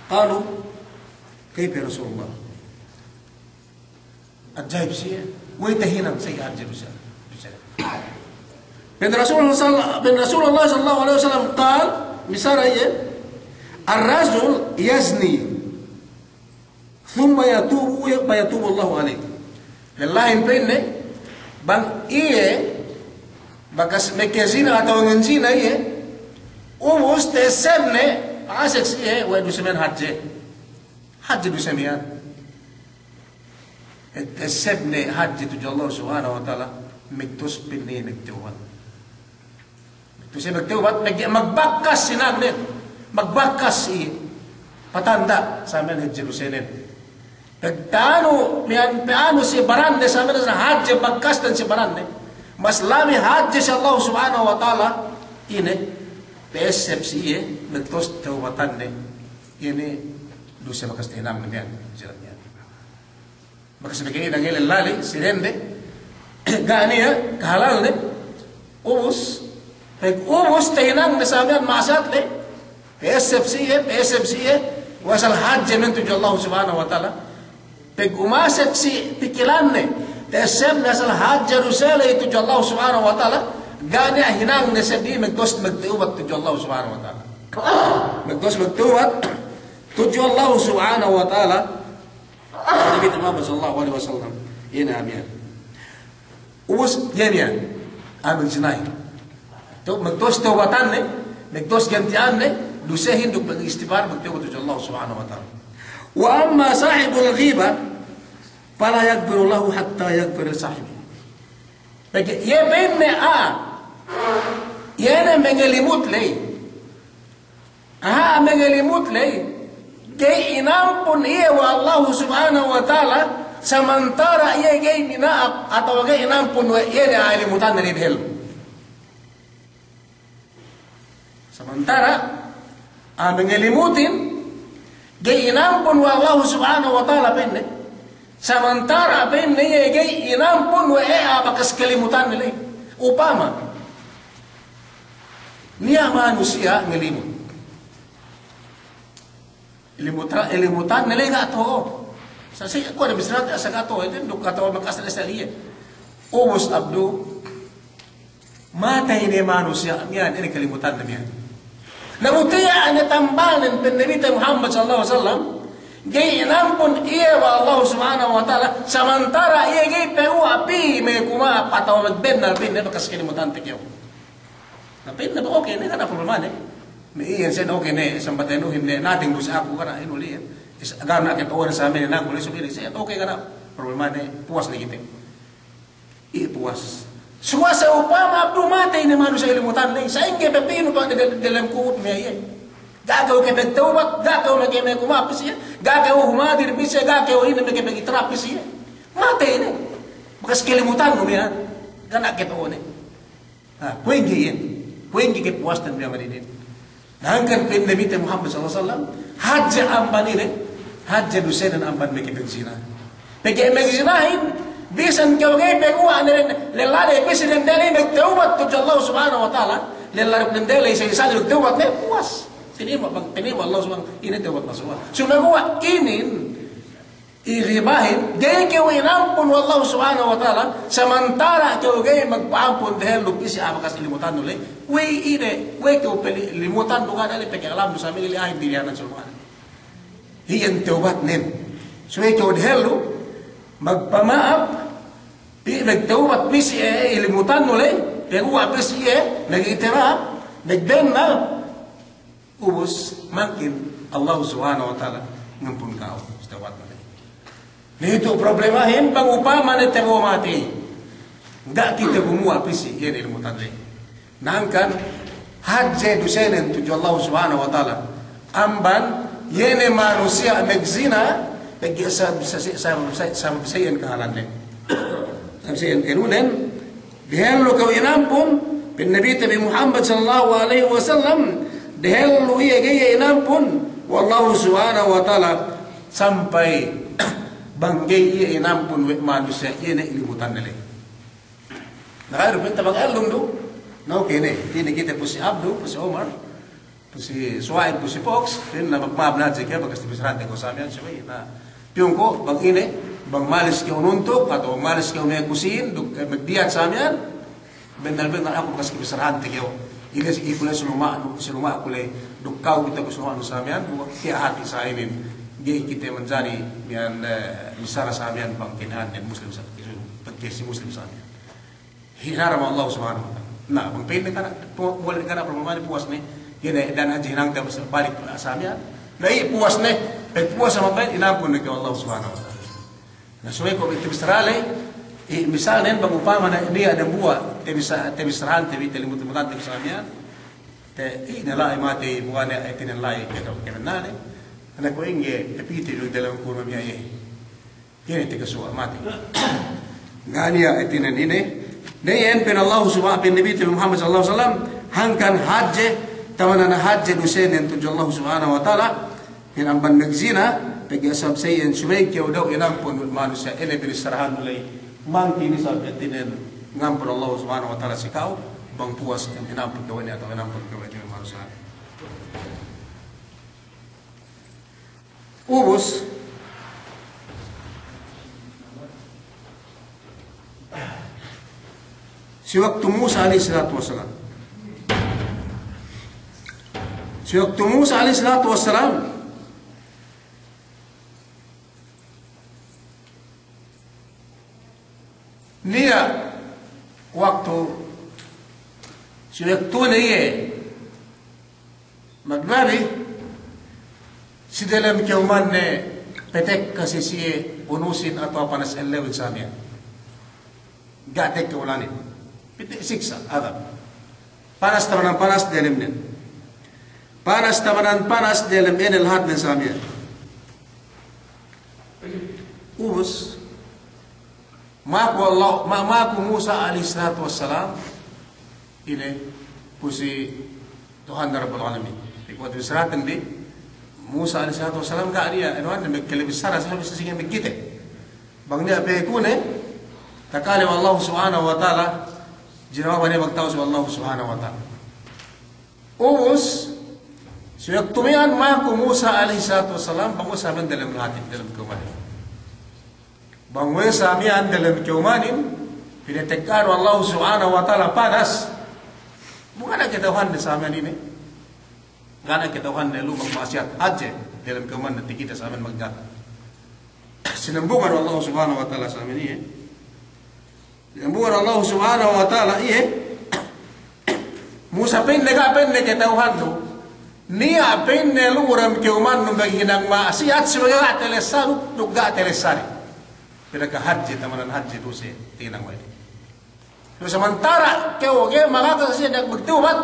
Qalu, kayfa ya Rasulullah? Ajaib siye, we'ey tahinang siye hadje duse, duse. Pa'in Rasul sal-, pa'in Rasulullah sallallahu alaihi wasallam qal, misal iye, ar-rajul yazni, thumma yatubu, fa yatubu Allahu alaihi. Lellahin pa'inne, bang iye bakas makazina atawa ngazina iye, ubus ta'essebne, asek si iye, we' duse miya'an hadje. Hadje duse miya'an. Ta'essebne hadje tudju Allah subhanahu wa ta'ala, magtawbat pa'inne, magtawbat. Magtawbat, magtawbat, mag-, magbakas hinangne, magbakas iye. Patanda' samiyan hadje dusenen. Pagta'anu, miya'an pa'anu si baranne samiyan hadje bakasnen si baranne. Mas labi hadje si Allah subhanahu wa ta'ala, ine, ta'esseb si iye, magtawbat tawbatanne. Ine, duse bakas tahinangne miya'an, sila miya'an. Bakas pegge' ine, ngalellali si dende, ga' niya' kahalalne, ubus, pag ubus tahinangne samiyan ma'asiyat le, ta'esseb si iye, ta'esseb si iye, we' asal hadje miya'an tudju Allah subhanahu wa ta'ala. Pag umasek si pikilanne, ta'essebne asal hadje duse le tudju Allah subhanahu wa ta'ala, ga' niya' hinangne seddili magtawbat, magtawbat tudju Allah subhanahu wa ta'ala. Magtawbat, magtawbat tudju Allah subhanahu wa ta'ala. Nabi Muhammad sallallahu alaihi wasallam. Ine miya'an. Ubus, iye miya'an. Amin sinahi. Tawbat, magtawbat tawbatanne, magtawbat ganti'anne, dusehin duk mag-istighfar, magtawbat tudju Allah subhanahu wa ta'ala. Wa amma sahibul ghiba, fala yaghfiru lahu hatta yaghfira li sahibihi. Pegge' iye pa'inne a'a, iye ne mangalimut ley. A'a mangalimut ley, ga'i inampun iye we' Allahu subhanahu wa ta'ala, samantara' iye ga'i mina'ap atawa ga'i inampun we' iye ne a'a limutanne ley dehellu. Samantara' a'a mangalimutin, ga'i inampun we' Allahu subhanahu wa ta'ala pa'inne. Samantara' pa'inne iye ga'i inampun we' a'a bakas kalimutanne ley. Upama niya' manusiya' ngalimut. Ilimuta-, ilimutanne ley ga' to'o. Sa' si, kuwe' ne bisrate asal ga' to'o, ite duk ga' to'o makasal asal iye. Ubus abdu, matey ne manusiya' miya'an, ine kalimutanne miya'an. Na bu tiya' ne tambalnen pa'in Nabite Muhammad sallallahu alaihi wasallam, ga'i inampun iye we' Allahu subhanahu wa ta'ala, samantara' iye ga'i pa'u a'a pī me' kuma'ap atawa magbennal pa'inne bakas kalimutante kew. Na pa'inne, okay ne, ga' niya' problemane. Me' iyan siye, okay ne, sambatay nuhin ne, nating bu si aku ga' niya' inu liyan. Is, ga' niya' keto'ohan sa' me' ne nangku liyan, subey ne siye, okay, ga' niya' problemane, puwas ne kite. Iye puwas. Suwasa upama abdu matey ne manusiya' ilimutan ley, sa'ingge pe pinu pa de-, de-, delem kubul me' iye. Ga' kew kepegtawbat, ga' kew meke-meke ma'ap pī si iye, ga' kew humadir pī si iye, ga' kew ine meke-meke itirap pī si iye. Matey ne. Bakas kelimutannu miya'an. Ga' ne kew ta'u ne. Ah, kuwe' ingge iyan. Kuwe' ingge kepuwasnen miya'an inin. Na hangkan pa'in Nabite Muhammad sallallahu alaihi wasallam, hadje amban ine, hadje dusenen amban meke-meke magjina. Pegge' magjinahin, bisan kew ga'i paguwa' ne lella de, bisan dende ley magtawbat tudju Allah Subhanahu wa Ta'ala, lella dende ley sa-, sa-, magtawbat ne, puwas. Tinima' bang, tinima' Allah Subhanahu, ine tawbat nasuha. Sumaguwa' inin, igibahin, ga'i kew inampun we' Allah Subhanahu wa Ta'ala, samantala' kew ga'i magpa'ampun dehellu pī si a'a bakas ilimutannu ley, we' ine, we' kew peli-, limutannu ga' ne ley pegge' alamnu sa' mili ahin dilihanan sulmahan. Iyan tawbatnen. Subey kew dehellu magpama'ap, pī magtawbat pī si iye ilimutannu ley, paguwa' pī si iye, magitirap, magbennal. Ubus, mangkin Allah Subhanahu wa Ta'ala ngampun ka'u, si tawbatnu ley. Na itu problemahin, bang upama ne te'ed matey. Ga' kite gumuwa' pī si iye ne ilimutan ley. Na hangkan, hadje dusenen tudju Allah Subhanahu wa Ta'ala. Amban, iye ne manusiya' magjina, pegge' sa-, sa-, sa-, sa-, sa-, sa-, iyan kahalanne. Sa-, sa-, iyan kahalanne. Dehellu kew inampun, pa'in Nabite bi Muhammad sallallahu alaihi wasallam, dehellu iye ga'i inampun we' Allahu Subhanahu wa Ta'ala, sampay bang ga'i iye inampun we' manusiya' iye ne ilimutanne ley. Na kayu du pa'inte bang ellum du, na oke ne, hātinen kite pu si Abdu, pu si Omar, pu si Suwaib, pu si Poks, pa'inne magma'ap ne hadja kew, bakas tabissarahante kew sa miya'an, subey, na, piyungku', bang ine, bang malis kew nuntuk, atawa bang malis kew me' kusin, duk, eh, magdiyat sa miya'an, bennal-bennal aku bakas tabissarahante kew. Ine si iku le si luma'nu, si luma'ku le, duk ka'u bite ku si luma'nu sa miya'an, duk tiya' hāti sa inin, ga'i kite manjari miya'an, eh, bissara sa miya'an bang kinahan den Muslim sa, pegge' si Muslim sa miya'an. Hinaram Allah Subhanahu wa Ta'ala. Na, bang pa'inne kana', pu-, bole' kana' problema ne puwas ne, iye ne, dan hadja hinangte balik sa miya'an. Na, iye puwas ne, pegpuwas amban pa'in, inampun ne kew Allah Subhanahu wa Ta'ala. Na, subey ko' tabissara ley, i, misalnen bang upama ne, niya' dambuwa', tabissa-, tabissarahante bi, talimut-limutante bi sa miya'an, te, i, ne la'i matey, buwa' ne, hātinen la'i, ke, ke, na ne, na kuwe' ingge, tapite bi dalem kubul me' iye. Iye ne takasuwa' matey. Ga' niya' hātinen ine. Na iyan pa'in Allahu Subha-, pa'in Nabite bi Muhammad sallallahu alaihi wasallam, hangkan hadje, tamanan hadje dusenen tudju Allahu Subhanahu wa Ta'ala, iyan amban magjina, pegge' sabab sa iyan subey kew dahu' inampun manusiya' ine binissarahannu ley, mangkin isab hātinen ngampun Allahu Subhanahu wa Ta'ala si ka'u, bang puwas inampun kew ine atawa inampun kew ine manusiya'. Ubus, si waktu Musa alaihi salatu wassalam. Si waktu Musa alaihi salatu wassalam, niya' waktu, si waktune iye magnabi, si delem kewmanne petek kasi siye unusin atawa panas ellewin sa miya'an. Ga' tekka ulanin. Piti siksa', adab. Panas tamanan panas delemnen. Panas tamanan panas delem ine lahatnen sa miya'an. Ubus, maku Allah, ma-, maku Musa alaihi salatu wassalam, ine, pu si Tuhan Rabbul Alamin. Ikuwa' bissaraten bi, Musa alaihi salatu wassalam, ga' niya', anu, anu, me' kale bissara, sa' bissā sa'ingge me' kite. Bang niya' pekune, takale we' Allah Subhanahu wa Ta'ala, jinawab niya' magtawus we' Allah Subhanahu wa Ta'ala. Ubus, si waktu miya'an maku Musa alaihi salatu wassalam, bang we' sa miya'an delem lahatin, delem kewmanin. Bang we' sa miya'an delem kewmanin, pinatekkahan we' Allah Subhanahu wa Ta'ala panas. Bu ga' ne kata'uhanne sa miya'an ine. Ga' ne kata'uhanne lu magma'asiyat hadje, delem kewmanin takite sa miya'an magjata. Sinambungan we' Allah Subhanahu wa Ta'ala sa miya'an iye. Sinambungan we' Allah Subhanahu wa Ta'ala iye. Musa pa'inne ga' pa'inne kata'uhannu. Niya' pa'inne lu dem kewmannu maghinang ma'asiyat, subey ga' talessanu, duk ga' talessane. Pinaka hadje, tamanan hadje duse, tinang we' ne. Samantara' kew ga'i makaka siye ne magtawbat,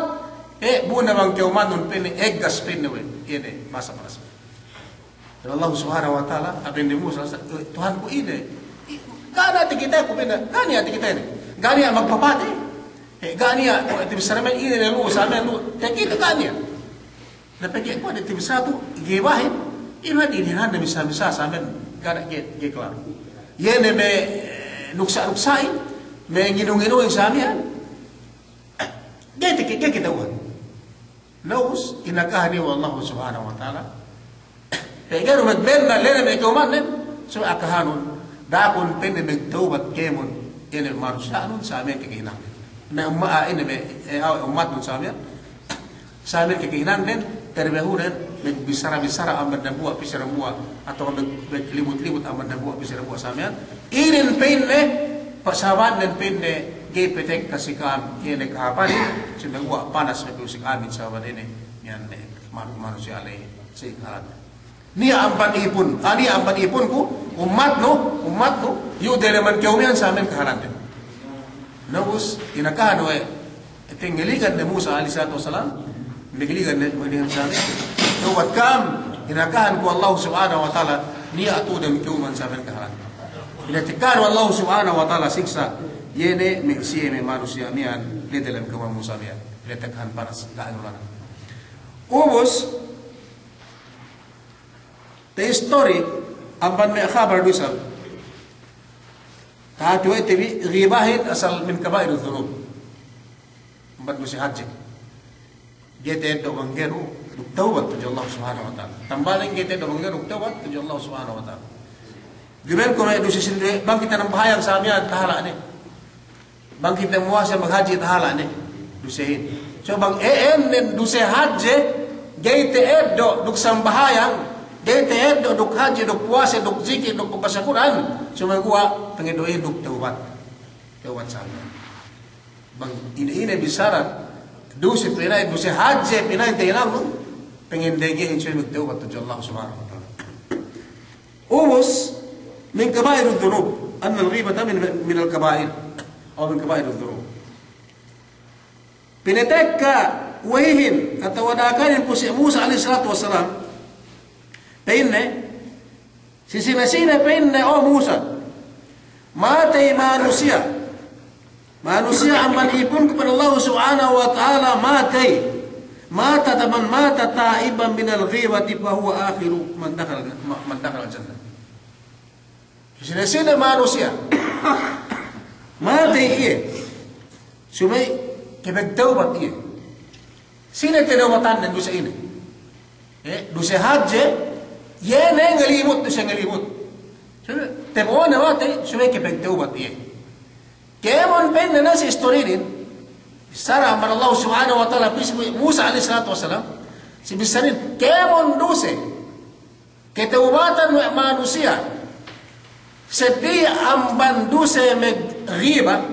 eh, bu ne bang kew manun pa'inne, eggas pa'inne we', iye ne, masa panas. Pa'in Allah Subhanahu wa Ta'ala, pa'inne Musa, "Tuhanku ine, i-, ga' niya' takiteku pa'inne, ga' niya' takite ine, ga' niya' magpapatey, eh, ga' niya' takite samen ine ne lu'u, samen lu'u, takite ga' niya'." Na pegge' kuwe' ne takite satu, gibahin, ine ne inin hande misa-misa samen, ga' niya' ga'i, ga'i kelar. Iye ne me', eh, nuksa'-nuksa'in, me' nginu-nginuhin samen, ga'i takite, ga'i kata'uhan. Na ubus, inakahan iye we' Allahu Subhanahu wa Ta'ala. Pegge' du magbennal ley ne me' kawumannen, subey akahanun, da'akun pa'inne magtawbat kēmon, ine manusiya'nun samen kakahinangden. Na umma-, ah, ine me', eh, awe' ummatnun samen, samen kakahinangden, terbehunen, magbissara-bissara amban dambuwa' pī si dambuwa', atawa mag-, maglimut-limut amban dambuwa' pī si dambuwa' samen, inin pa'inne, pasabannen pa'inne, ga'i pe tekka si ka'am, ine kahāpanin, sumeguwa' panas pe si ka'amin sabab ine, miya'an ne, manu-, manusiya' ley, si kahalan. Niya' amban ipun, ah, niya' amban ipunku, ummatnu, ummatnu, iyu' diyaleman kew miya'an samen kahalanden. Na ubus, inakahan we' Tenggelingan ne Musa alayhis salatu wassalam, tenggelingan ne, tenggelingan samen. Tawbat ka'am, inakahan ku Allah Subhanahu wa Ta'ala, niya' tu'u dem ka'uman samen kahalan. Inakahan we' Allah Subhanahu wa Ta'ala siksa', iye ne me' siye me' manusiya' miya'an, la'i dalem ka'uman Musa miya'an. Inakahan panas, ga' anu lana. Ubus, te istori, amban me' khabar du isab. Tahati we' te bi, gibahin asal min kaba'irudh dhunub. Amban duse hadje. Ga'i ta'eddo' bang ga'i du duk tawbat tudju Allah Subhanahu wa Ta'ala. Tambalin ga'i ta'eddo' bang ga'i du duk tawbat tudju Allah Subhanahu wa Ta'ala. Gimana kuwe' duse sinduwe, bang kite nambahayang sa miya'an tahala' ne. Bang kite muwase, maghadji' tahala' ne. Dusehin. So bang iyan ne duse hadje, ga'i ta'eddo' duk sambahayang, ga'i ta'eddo' duk hadji', duk puwase, duk zikir, duk pambasa Kur'an, sumeguwa' pangeddo'in duk tawbat. Tawbat sa miya'an. Bang ine-ine bissara duse pina'in, duse hadje pina'in tahinangnun, pangeddo'in subey magtawbat tudju Allah Subhanahu wa Ta'ala. Ubus, min kaba'irudh dhunub, annal ghibata min, minal kaba'ir, aw min kaba'irudh dhunub. Pinatekka we'ihin, atawa dakanin pu si Musa alayhis salatu wassalam, pa'inne, si sine-sine pa'inne, o Musa, matey manusiya', manusiya' amban ipunku pa'in Allah Subhanahu wa Ta'ala matey. Mata taman mata ta'iban minal ghibati fahuwa akhiru man dakhala, man dakhala jannah. Sine-sine manusiya' matey iye, subey kapagtawbat iye. Sine tinawbatannen duse ine? Eh, duse hadje, iye ne ngalimut, duse ngalimut. Subey, tabo'one matey, subey kapagtawbat iye. Kēmon pa'inne na si istorinin, bissara amban Allah Subhanahu wa Ta'ala pī si Musa alayhis salatu wassalam, si bissarahin, kēmon duse katawbatan we' manusiya', seddi amban duse maghiba,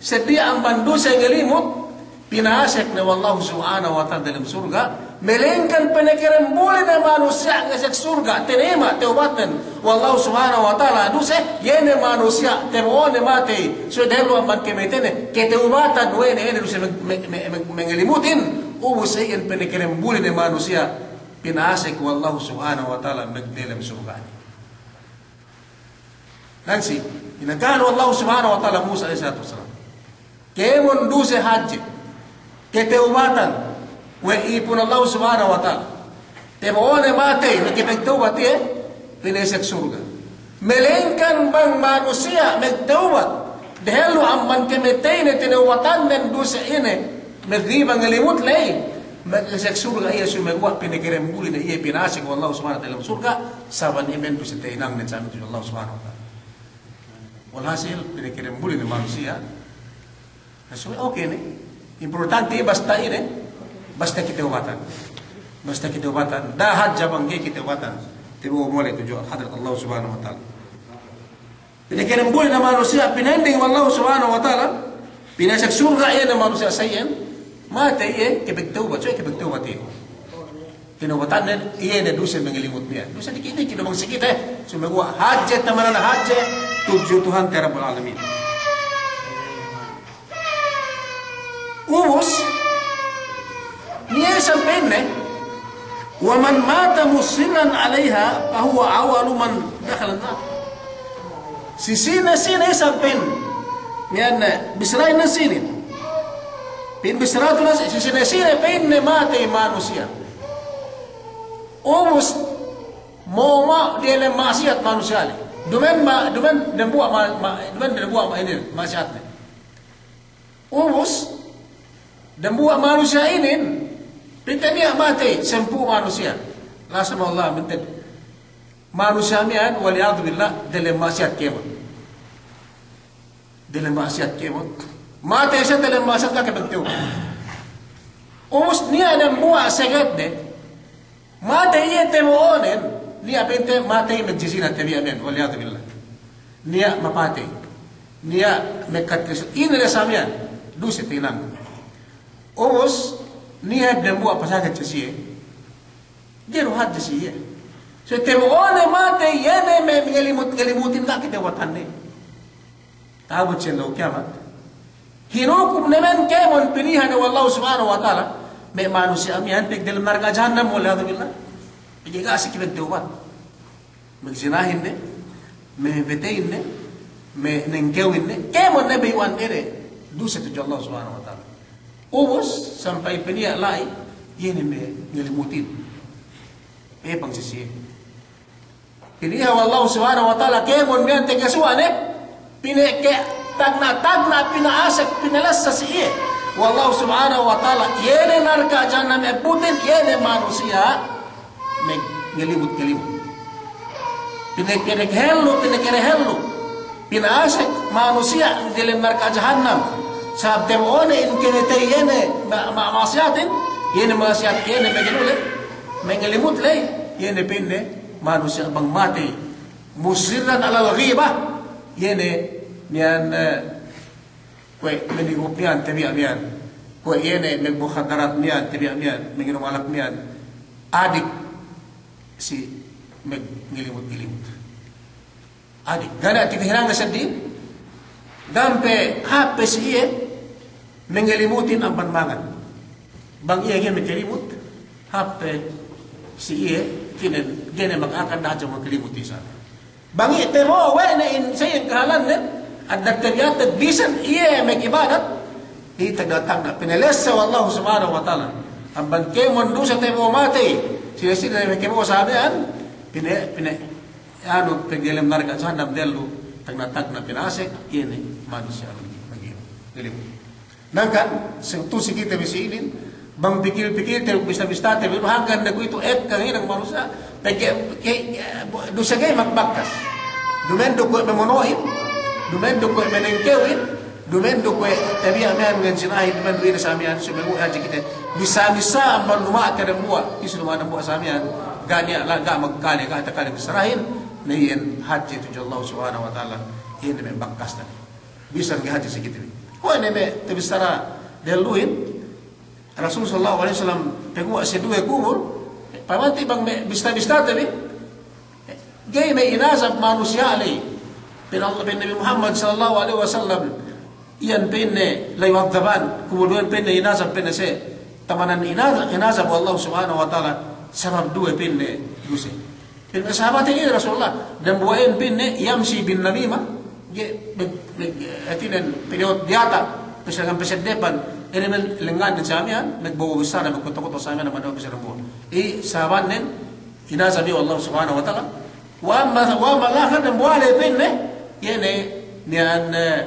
seddi amban duse ngalimut, pinasek ne we' Allah Subhanahu wa Ta'ala dalem surga', malengkan pinakarembuli ne manusiya' ngasek surga', tinayma' tawbatnen we' Allah Subhanahu wa Ta'ala duse, iye ne manusiya' tabo'one matey, subey dehellu amban kamateyne, katawbatan we' ne iye ne duse mag-, mag-, mag-, mag-, mangalimutin, ubus iyan pinakarembuli ne manusiya', pinasek we' Allah Subhanahu wa Ta'ala magdelem surga'. Nan si, inakahan we' Allah Subhanahu wa Ta'ala Musa alayhis salatu wassalam. Kēmon duse hadje, katawbatan we' ipun Allah Subhanahu wa Ta'ala, tabo'one matey, makapagtawbat iye, pinasek surga'. Malengkan bang manusiya' magtawbat, dehellu amban kamateyne tinawbatannen duse ine, maghiba ngalimut ley, masek surga' iye sumeguwa' pinakarembuli ne iye pinasek we' Allah Subhanahu wa Ta'ala dalem surga', sabab iye me' duse tahinangnen samen tudju Allah Subhanahu wa Ta'ala. Walhasil, pinakarembuli ne manusiya'. Na subey oke ne. Importante basta ine, basta katawbatan. Basta katawbatan. Da'a hadja bang ga'i katawbatan, tabo'o mole' tudju hadrat Allah Subhanahu wa Ta'ala. Pinakarembuli ne manusiya', pinending we' Allah Subhanahu wa Ta'ala, pinasek surga' iye ne manusiya' sa iyan, matey iye, kapagtawbat, subey kapagtawbat iye. Tinawbatannen, iye ne duse mangalimut miya'an. Duse diki'-diki' du bang si kite, sumeguwa' hadje, tamanan hadje tudju Tuhante Rabbul Alamin. Ubus, niya' isab pa'inne, "Wa man mata musirran 'alayha, fa huwa awwalu man dakhalan nar." Si sine-sine isab pa'in, niya' ne, bissarahin ne sinin. Pa'in bissaratu ne, si sine-sine pa'inne matey manusiya'. Ubus, mo ma-, diyalem ma'asiyat manusiya' le. Duma'in ma-, duma'in dembuwa' ma-, ma-, duma'in dembuwa' ma-, inin, ma'asiyatne. Ubus, dembuwa' manusiya' inin, pa'inte niya' matey, sampū' manusiya'. Lasa me' Allah, pa'inte manusiya' miya'an, wal 'iyadhu billah, diyalem ma'asiyat kēmon. Diyalem ma'asiyat kēmon. Matey siye diyalem ma'asiyat, ga' ke pagtewbat. Ubus niya' dembuwa' sa'ingge, matey iye tabo'onen, niya' pa'inte matey magjijina tabiya' miya'an, wal 'iyadhu billah. Niya' mapatey. Niya' mekkat ke ine le sa miya'an, duse tinang. Ubus, niya' dembuwa' pasakit si siye. Ga'i du hadje si iye. So tabo'one matey, iye ne me' ngalimut-ngalimutin, ga' katewbatanne. Ta'abut si ellew kiyamat. Hinukum ne men kēmon piniha ne we' Allahu Subhanahu wa Ta'ala, me' manusiya' miya'an pegge' diyalem narka' jahannam, wal 'iyadhu billah. Pegge' ga' si kite tewbat. Magjinahin ne, mabeteyin ne, manengkewin ne, kēmon ne bayu'an ede duse tudju Allahu Subhanahu wa Ta'ala. Ubus, sampay piniha la'i, iye ne me' ngalimutin. Pepang si siye. Piniha we' Allahu Subhanahu wa Ta'ala kēmon miya'an takasuwa' ne, pineke tagna'-tagna', pina'asek, pinalessa si iye we' Allahu Subhanahu wa Ta'ala, iye ne narka' jahannam ebbutin, iye ne manusiya' me' ngalimut-ngalimut. Pineke dehellu, pineke dehellu, pina'asek manusiya' diyalem narka' jahannam. Sabab tabo'one in kēmon matey iye ne ma-, ma-, ma'asiyatin, iye ne ma'asiyat, iye ne me' ngalimut le, me' ngalimut le, iye ne pa'inne manusiya' bang matey musirran 'alal ghibah, iye ne miya'an, eh, kuwe' maningup miya'an tabiya' miya'an, kuwe' iye ne magmukhaddarat miya'an tabiya' miya'an, manginum alak miya'an, adik si me' ngalimut-ngalimut. Adik, ga' ne titihinangne seddili, dampe hāp pe si iye me' ngalimutin amban mangan. Bang iye ga'i me' kalimut, hāp pe si iye, kinen, ga'i ne maka'akan, da'a hadja me' kalimut isab. Bang iye tabo'o we' ne in sa'iyan kahālannen, addat tabiyatte bisan iye mag'ibadat, iye tagna'-tagna' pinalessa we' Allahu Subhanahu wa Ta'ala. Amban kēmon duse tabo'o matey, sine-sine me' kabo'o sa miya'an, pine-, pine-, anu, pegge' diyalem narka' jahannam dehellu, tagna'-tagna' pina'asek, iye ne manusiya' magi-, magin. Jadi, nangkan, se-, tu'u si kite bi si inin, bang pikil-pikilte, bista-bistate bi, hangkan ne kuwe'itu ekka hinang manusiya', pegge', ke-, duse ga'i magbakkas. Duma'in du kuwe' mamono'in, duma'in du kuwe' manengkewin, duma'in du kuwe' tabiya' miya'an nganjinahin, duma'in du ine sa miya'an, sumeguwa' hadja kite. Bisa-bisa amban luma'te dembuwa', isu luma' dembuwa' sa miya'an, ga' niya' la-, ga' magkale, ga' takale bissarahin, na iyan hadje tudju Allahu Subhanahu wa Ta'ala, iyan ne me' bakkasne. Bisan ga'i hadje si kite bi. Kuwe' ne me' tabissara dehelluhin, Rasul sallallahu alaihi wasallam paguwa' si duwe kubul, pamanti' bang me' bista-bistate bi, ga'i me' inazab manusiya' ley. Pa'in Allah, pa'in Nabi Muhammad sallallahu alaihi wasallam, iyan pa'inne la yu'adhdhaban, kubul duwe pa'inne inazab pa'inne se, tamanan inazab, inazab we' Allah Subhanahu wa Ta'ala, sabab duwe pa'inne duse. Pa'in sahabatin, "Ya Rasulullah, dambuwa'in pa'inne yamshi bin namimah, ga'i, mag-, mag-, hātinen, pidewot diyata', pasalangan paseddepan, ine men lengngan sa miya'an, magbo'o bissara, magkoto-koto sa miya'an, magbo'o bissara dambuwa'." Iye sahabatin, inazab iye we' Allah Subhanahu wa Ta'ala. Wa amma, wa ammal akhar, dambuwa' ley pa'inne, iye ne, miya'an, eh,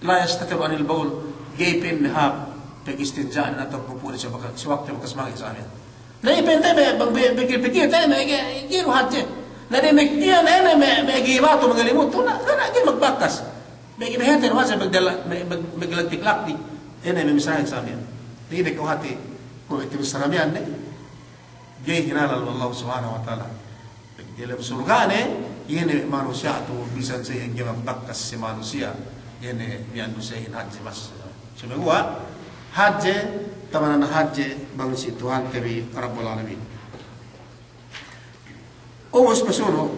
la yastatiru anil bawl, ga'i pa'inne hāp pagistinja'nen atawa pupu'nen si wak-, si waktu bakas mangī' sa miya'an. Na iye pa'inte me', bang pikil-pikilte me', ga'i, ga'i du hadje. Na damikkiyan ine me', me' gibatu, me' ngalimutu, na, na, na, ga'i magbakkas. Me' gibahete du hadje, me' dela-, me', me', me' galaktik-laktik. Ine me' misahin sa miya'an. Ine ke hāti, kuwe' tabissara miya'an ne. Ga'i hinalal we' Allah Subhanahu wa Ta'ala. Diyalem surga'ne, iye ne manusiya' tu bisan sa iye ga'i magbakkas si manusiya', iye ne miya'an dusehin hadje bas. Sumeguwa' hadje, tamanan hadje bang si Tuhante bi Rabbul Alamin. Ubus pasunu'.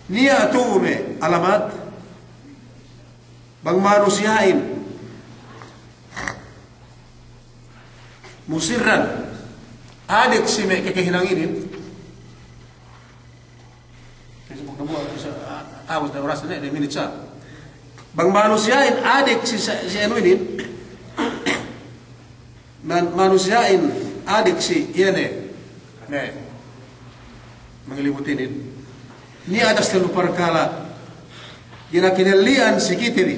Niya' tu'u me' alamat Bang manusiya'in musirran, adik si me' kekehinang inin, Facebook na buwa', bisa, ah, tapus na oras ne, de minit sa. Bang manusiya'in adik si, si, si anu inin, man-, manusiya'in adik si, iye ne, me' mangalimut inin. Niya' atas tellu parkala', ine kinelli'an si kite bi.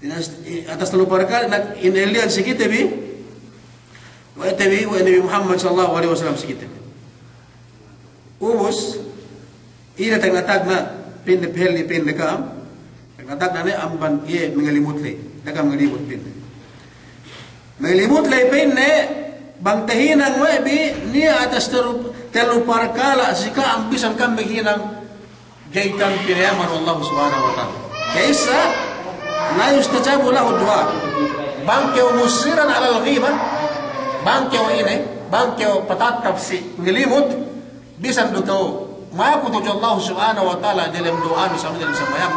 Ine atas, i-, atas tellu parkala' ine kinelli'an si kite bi, we' te bi, we' Nabi Muhammad sallallahu alaihi wasallam si kite bi. Ubus, ine tagna'-tagna' pa'inne, pahelli pa'inne ka'am, tagna'-tagna' ne amban iye mangalimut ley, da'a ka'am mangalimut pa'inne. Mangalimut ley pa'inne, bang tahinang we' bi, niya' atas tellu, tellu parkala' si ka'am bisan ka'am maghinang, ga'i ka'am pinayaman we' Allah Subhanahu wa Ta'ala. Ga'i sa, la yustajabu lahu du'a. Bang kew musirran alal ghibah, bang kew ine, bang kew patattap si ngalimut, bisan du kew maku tudju Allah Subhanahu wa Ta'ala dalem du'anu, sami dalem sambahayang.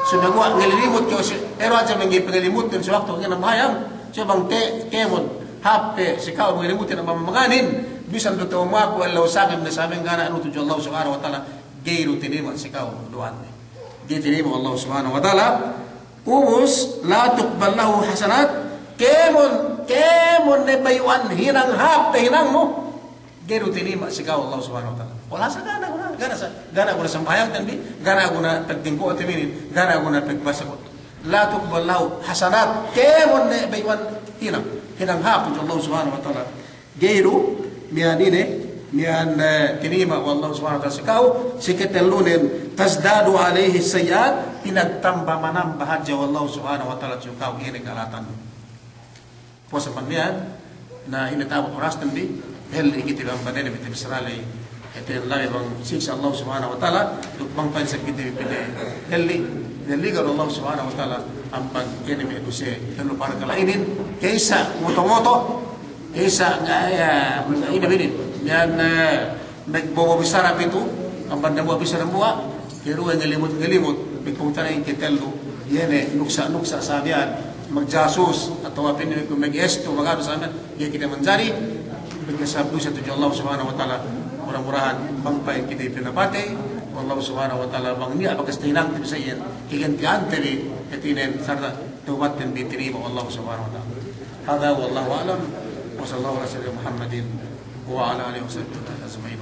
Sumaguwa' ngalimut kew si, eru hadja mangga'i pangalimut si waktu ka'am nambahayang. So bang te-, kēmon hāp pe si ka'u mangalimut amban manganin, bisan du kew maku ellew sangem ne sangem ga' niya' tudju Allah Subhanahu wa Ta'ala, ga'i du tinima' si ka'u du'anen. Ga'i tinima' Allah Subhanahu wa Ta'ala. Ubus, la tuqbal lahu hasanat, kēmon, kēmon ne bayu'an hinang hāp tahinangnu, ga'i du tinima' si ka'u Allah Subhanahu wa Ta'ala. Wala' sa ga' niya' guna, ga' niya' sa, ga' niya' guna sambahayangten bi, ga' niya' guna pagtingko'ten bi inin, ga' niya' guna pagbasagte. La tuqbal lahu hasanat, kēmon ne bayu'an hinang, hinang hāp tudju Allah Subhanahu wa Ta'ala. Ga'i du, miya'an ine, miya'an, eh, tinima' we' Allah Subhanahu wa Ta'ala si ka'u. Si katellunen, tazdadu alaihi sayyi'at, pinagtamba manamba hadja we' Allah Subhanahu wa Ta'ala si ka'u ine kala'atan. Puwas amban miya'an, na ine ta'abut orasten bi, helli kite bi amban ine bi te bi sarale, ete labi bang siksa' Allah Subhanahu wa Ta'ala, duk bang pa'in sa kite bi pa'inne helli, helli ga' du Allah Subhanahu wa Ta'ala amban ine me' duse tellu parkala' inin, kaysa' moto-moto, kaysa' nga-, ya, ine bi inin, miya'an, eh, magbobo bissara pitu, amban dambuwa' bissara dambuwa', keduwe ngalimut-ngalimut, magpungtina'i, ketellu, iye ne nuksa'-nuksa' sa miya'an, magjasus, atawa pa'inne mag-, mag-estu, maganu sa miya'an, ga'i kite manjari, magsab duse tudju Allah Subhanahu wa Ta'ala, mura-murahan, bang pa'in kite pinapatey we' Allah Subhanahu wa Ta'ala, bang niya' bakas tahinangte bi sa iyan, kaganti'ante bi, hātinen, sarta' tawbatten bi tinima' we' Allah Subhanahu wa Ta'ala. Hadha wallahu a'lam, wa sallallahu ala sayyidina Muhammadin, wa ala alihi wa sahbihi ajma'in.